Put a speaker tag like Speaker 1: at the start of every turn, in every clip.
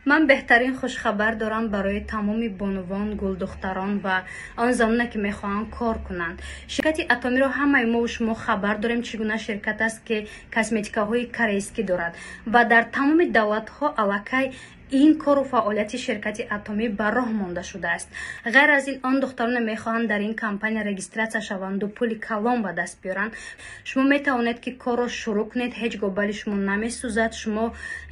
Speaker 1: Ман беҳтарин хушхабар дорам барои тамоми бонувон, гулдухтарон ва он заноне, ки мехоҳанд кор кунанд. Ширкати Атомиро ҳамаи мо шумо хабар дорем, чӣ гуна ширкат аст, ки косметикаҳои корейскӣ дорад ва дар тамоми давлатҳо аллакай ин кору фаъолияти ширкати Атомӣ ба роҳ монда шудааст. Ғайр аз ин, он духтароне мехоҳанд дар ин компания регистрация шаванду пули калон ба даст биёранд. Шумо метавонед, ки корро шурӯъ кунед, ҳеҷ гоҳ бали шумо намесӯзад, шумо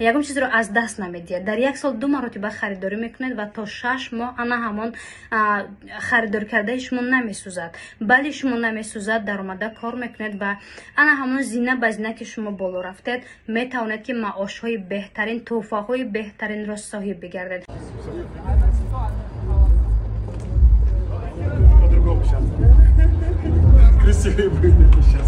Speaker 1: ягон чизро аз даст намедиҳед. Дар як сол 2 маротиба харидорӣ мекунед ва то 6 моҳ ана ҳамон харидорӣ кардаи шумо намесӯзад, бали шумо намесӯзад. Даромада кор мекунед ва ана ҳамон зина ба зина, ки шумо боло рафтед, метавонед, ки маошҳои беҳтарин, тӯҳфаҳои беҳтаринро соҳиб бигардед.
Speaker 2: По-другому сейчас. Красивее будет это сейчас.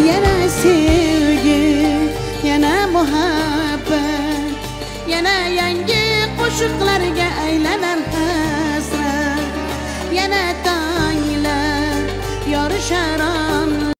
Speaker 3: Yana sevgi, yana muhabbat, yana yangi qo'shiqlarga aylanar hasrat, yana